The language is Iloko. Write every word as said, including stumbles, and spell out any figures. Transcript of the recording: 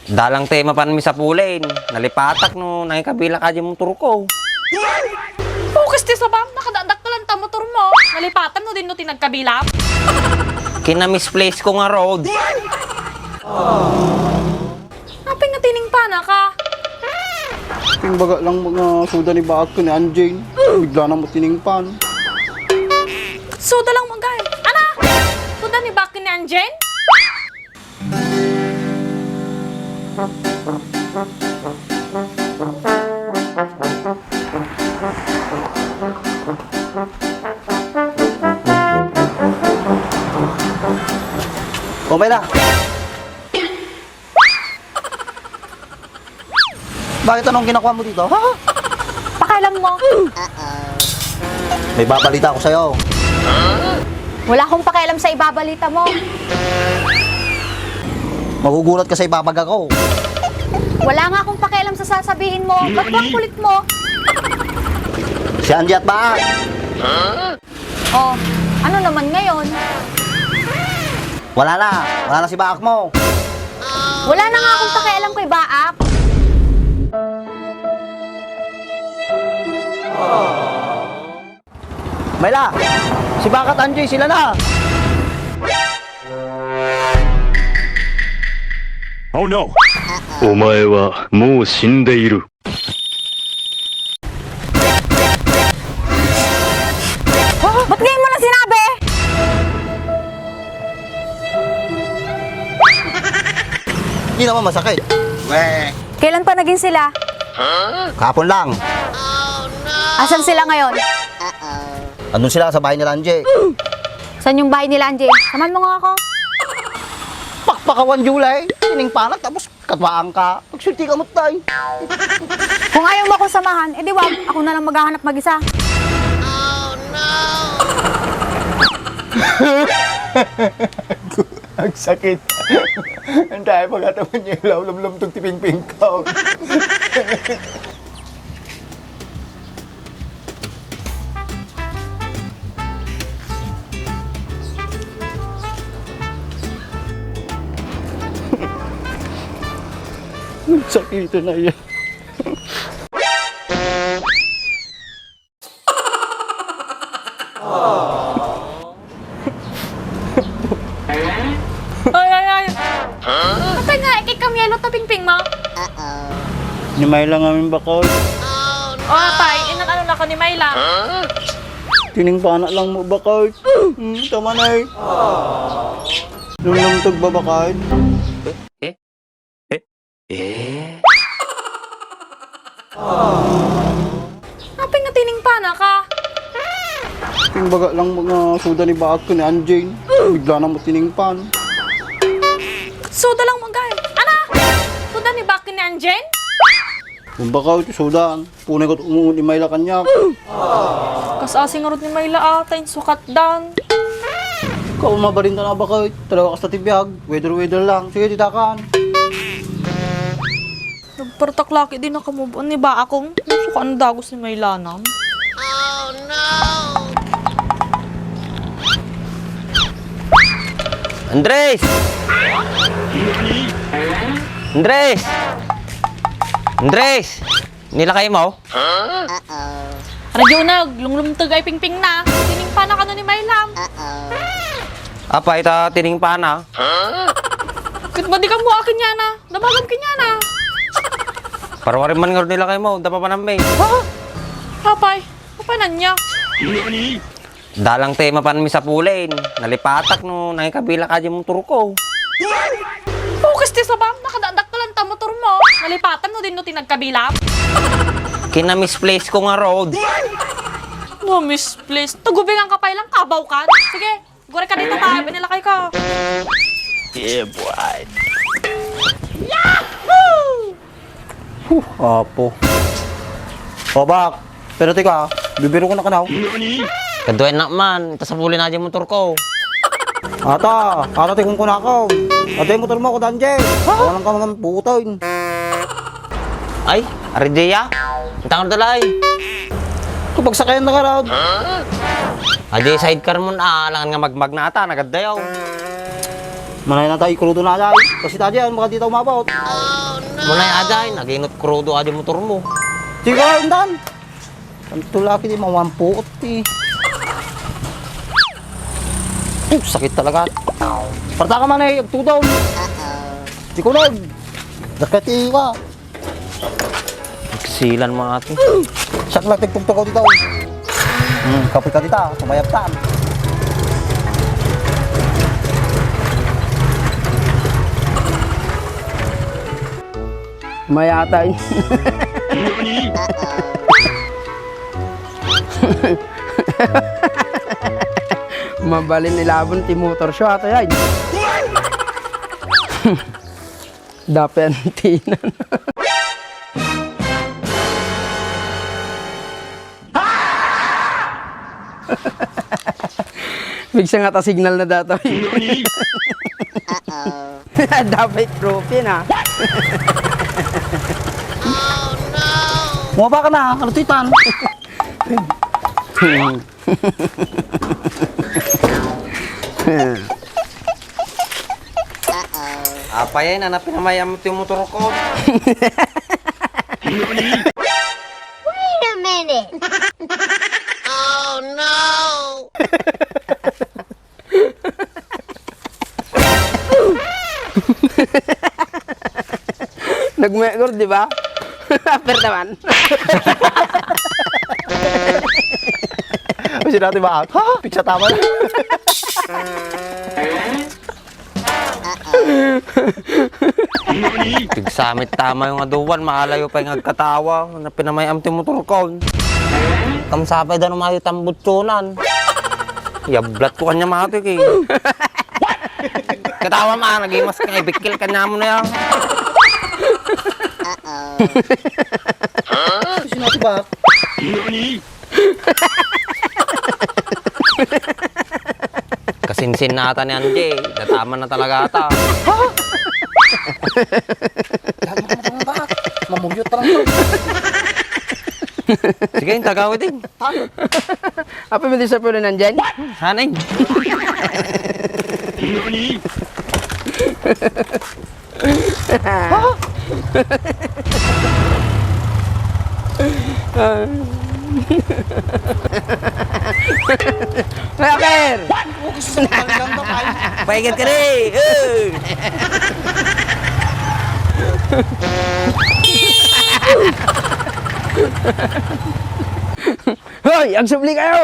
Dalang ti mapan mi sapulin. Nalipatak no nangikabilak a di motorko. Pukis ti sabam, nakadakdakkel ta motormo. Nalipatam no dinno ti nagkabilak. Kina-misplace ko nga road. Apay nga tiningpana ka? Timbaga lang nga suda ni Baak ken ni Anjing. Bigla na mo tiningpan. Suda lang mo, guys. Ana? Suda ni Baak ken ni Anjing? Okay na. Bakit, anong ginagawa mo dito? Ha? Pakialam mo. May babalita ako sa'yo. Wala akong pakialam sa ibabalita mo. Magugulat ka sa ibabaga ko. Wala nga akong pakialam sa sasabihin mo. Ba't ba ang kulit mo? Si Andy at Baak. Oh, ano naman ngayon? Wala na. Wala na si Baak mo. Wala na nga akong pakialam kay Baak. Mayla, si Baak at Anjay, sila na. Oh no! お前はもう死んでいる。 Ba't ngayon mo na sinabi? Hindi naman masakit. Kailan pa naging sila? Kahapon lang. Asan sila ngayon? Andun sila sa bahay nila Angie. Saan yung bahay nila Angie? Samahan mo nga ako. Pakpakawan, July. Tiningpanak tapos katwaan ka. Pagsulti ka mo, tay. Kung ayaw mo akong samahan, edi wag. Ako na lang maghahanap mag-isa. Ang sakit. Ang tayo pagkataman niya, lumlumtog ti pingping ko. Sakit na yan. Ay, ay, ay. Apay nga, ikikam yelo ta pingping mo? Ni Myla ngamin bakod. O, apay, inak ano na ka ni Myla? Tiningpana lang mo bakod. Hmm, tama na eh. Lumlumtog ba bakod? Eh? Eh? Eh? Apay nga tiningpana ka? Timbaga lang nga suda ni Baak ken ni Anjing. Bigla na mo tiningpan. Suda lang mo, guys. Ana? Suda ni Baak ken ni Anjing? Yung baka ito sudan. Punay ko umuun imay la kaniak. Kas-asi ngarud ni Myla, ah, ta insukatdan. Ikaw, mabalinda na ba kayo? Talaga kasta ti biag. Weather-weather lang. Sige, titakan. Nagpartak laki din nakamove on ni Baak. Suka ang dagos ni Myla na. Andres! Andres! Andres! Nilakay mo? Uh-oh. Radyo na, lumlumtog ay pingping na. Tiningpana kano ni Myla. Uh-oh. Apay ta tiningpana? Ket ba di ka mo akin yana? Damagam ken yana. Parwarim man ngarud nilakay mo, dapapanan mi. Ha? Apay, apay nanya? Dalang ti mapan mi sapulin, nalipatak no nangikabilak a di motorko. Pukis ti sabam, nakadakdakkel ta motormo. Nalipatam no dinno ti nagkabilak. Kina-misplace ko nga road. Na-misplace? Tagubingan ka pay lang, kabaw kan. Sige, guri ka dito, ta, binilakay ka. Yeah, boy. Yahoo! Huh, apo. O, Baak, pero tika, bibiro ko na kanaw. Kaduay na man, ita sapulin na di motorko. Ata, ata ti kunkunako. Ata yung motor mo, Kudanji. Walang ka naman putay. Ay, ari diya. Ang tangan dala ay. Kapag sakayan na ka, Rod. Adi sidecar mo na, alangan nga magmag na ata, nagaddayaw. Manay na tayo, krudo na tayo. Kasi tayo yan, baka di tayo umabot. Manay aday, naginot krudo aday motor mo. Sige, indan. Ang tulaki di mawampuot eh. Ay, sakit talaga. Parta ka man eh, agtudom. Di ko na. Dakati ka. Silan mga ate. Siak lang tigtugtugaw dita. Hmm, kapoy ka dita, sumayap ka. Mayatay. Mabalin ni Labon ti motor show ato yan. Dapen tinan. Bigsa nga ta signal na datoy. Dapat trophy na. Mababa ka na, ano titan? Apay ay, nana pinamayam ti motor ko. Wait a minute. Oh no! Nagmegor, di ba? Upper naman. Kasi dati ba? Ha? Pizza tama na. Pigsamit tama yung aduan, maalayo pa yung agkatawa. Na pinamayam ti motor ko. Kamsapay da numayo tambutsunan. Yablat ko kanya matik eh. Katawa ma, nagimas ka, ibikil ka namo na yan. Sino ti ba? Kasinsin na ata ni Angie, dataman na talaga ata. Mamuyot lang. Sige, yung tagawid eh. Apa mo di sa puno nandyan? Haneng. Robert! Paingat ka ni! Eh! Hoy! Agsubli kayo!